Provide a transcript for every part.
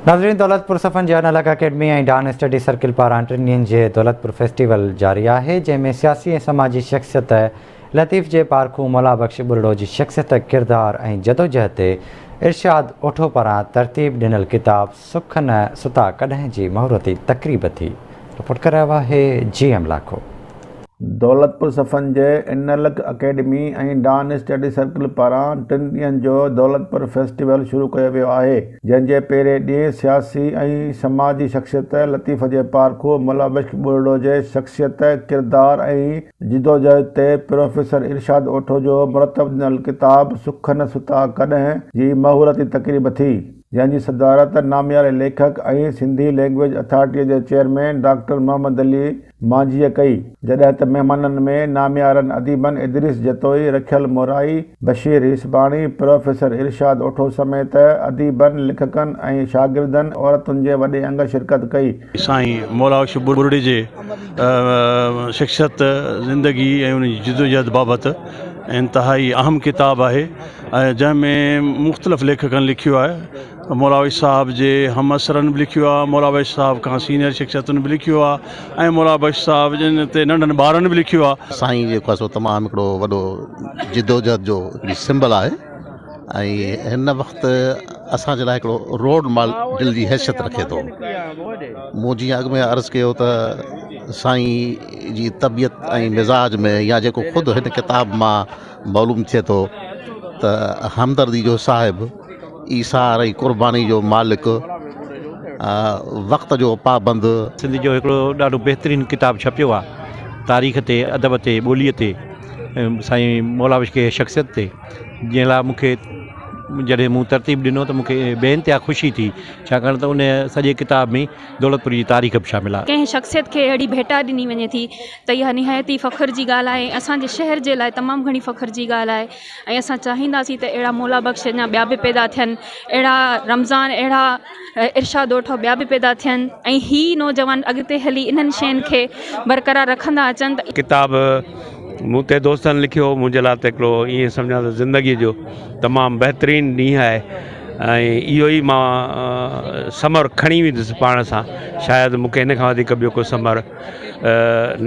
ناظرين دولتپور صفن جي انالڪ academy ۽ Dawn study circle پاران ٽن ڏينهن جي دولتپور فيسٽيول جاري آهي جنهن ۾ سياسي ۽ سماجي شخصيت لطيف جي پارکو مولا بخش ٻرڙو جي شخصيت ڪردار ۽ جدوجهد تي ارشاد اوٺو پاران ترتيب ڏنل ڪتاب سک نه ستا ڪڏهن جي مهورتي تقريب ٿي رپورٽ ڪري رهيو آهي جي ايم لاکو. دولتپور صفن جي انلڪ اڪيڊمي ۽ ڊان اسٽڊي سرڪل پاران ٽن ڏينهن جو دولتپور فيسٽيول شروع ڪيو ويو آهي، جنهن جي پهرين ڏينهن سياسي ۽ سماجي شخصيت لطيف جي پارکو مولابخش ٻرڙو جي شخصيت، ڪردار ۽ جدوجهد تي پروفيسر ارشاد اوٺو جو مرتب ڏنل ڪتاب سک نه ستا ڪڏهن جي مهورتي تقريب ٿي. جنهن جي صدارت نامياري ليکڪ ۽ سنڌي لينگويج اٿارٽيء جي چيئرمين ڊاڪٽر محمد علي مانجهيء ڪئي، جڏهن ته مهمانن ۾ ناميارن اديبن ادريس جتوئي، رکيل مورائي، بشير هيسباڻي، پروفيسر ارشاد اوٺو سميت اديبن، ليکڪن ۽ شاگردن، عورتن جي وڏي انگ شرڪت ڪئي. سائين مولابخش ٻرڙي جي شخصيت، زندگي ۽ ان جي جدوجهد بابت انتهائي اهم ڪتاب آهي ۽ جنهن ۾ مختلف ليکڪن لکيو آهي مولابخش صاحب جي همعصرن به لکيو آهي مولابخش صاحب کان سينئر شخصيتن به لکيو آهي ۽ مولابخش صاحب جن تي ننڍن ٻارن به لکيو آهي. سائين جيڪو آهي سو تمام هڪڙو وڏو جدوجهد جو هڪڙي سمبل آهي ۽ هن وقت اسان جي لاء هڪڙو رول ماڊل جي حيثيت رکي ٿو مون جيئن اڳ ۾ عرض ڪيو ته سائين جي طبيعت ۽ مزاج ۾ يا جيڪو خود هن ڪتاب مان معلوم ٿئي ٿو ته همدردي جو صاحب، ايثار ۽ قرباني جو مالڪ، وقت جو پابند. سنڌ جو هڪڙو ڏاڍو بهترين ڪتاب ڇپيو آ تاريخ تي ادب تي ٻوليء تي سائين مولابخش کي شخصيت تي جنهن لاء مون کي جڏهن مون ترتيب ڏنو ته مون کي بي انتها خوشي ٿي ڇاڪاڻ ته ان سڄي ڪتاب ۾ دولتپور جي تاريخ به شامل آهي. ڪنهن شخصيت کي اهڙي ڀيٽا ڏني وڃي ٿي ته اها نهايت ئي فخر جي ڳالهه آهي ۽ اسان جي شهر جي لاء تمام گهڻي فخر جي ڳالهه آهي ۽ اسان چاهينداسين ته اهڙا مولا بخش اڃا ٻيا به پيدا ٿين اهڙا رمضان اهڙا ارشاد اوٺو ٻيا به پيدا ٿين ۽ هي نوجوان اڳتي هلي انهن شين کي برقرار رکندا اچن ته. ڪتاب مون تي دوستن لکيو منهنجي لاء ته هڪڙو ائين سمجهان ته زندگيء جو تمام بهترين ڏينهن آهي ۽ اهو ئي مان ثمر کڻي ويندس پاڻ سان شايد مون کي هن کان وڌيڪ ٻيو ڪو ثمر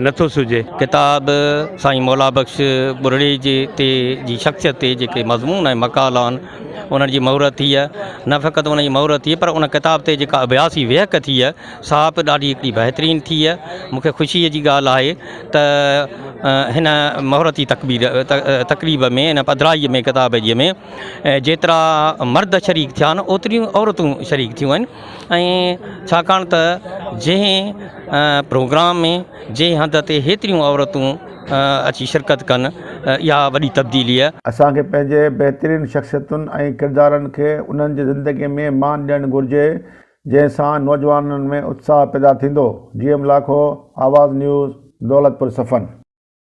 نٿو سجهي. ڪتاب سائين مولا بخش ٻرڙي جي تي جي شخصيت تي جيڪي مضمون ۽ مقالا آهن انهن جي مهورت ٿي آهي نه فقط ان جي مهورت ٿي پر ان ڪتاب تي جيڪا اڀياسي ويهڪ ٿي آهي سا به ڏاڍي هڪڙي بهترين ٿي آهي مون کي خوشيء جي ڳالهه آهي ته هن مهورتي تڪبير تقريب ۾ هن پڌرائيء ۾ ڪتاب جي ۾ جيترا مرد شريڪ ٿيا آهن اوتريون عورتون شريڪ ٿيون آهن ۽ ڇاڪاڻ ته جنهن پروگرام ۾ جنهن هنڌ تي هيتريون عورتون اچي شرڪت ڪن اها وڏي تبديلي آهي. اسان کي پنهنجي بهترين شخصيتن ۽ ڪردارن کي انهن جي زندگي ۾ مان ڏيڻ گهرجي جنهن سان نوجوانن ۾ اتساهه پيدا ٿيندو، جي ايم لاکو، آواز نيوز، دولتپور صفن.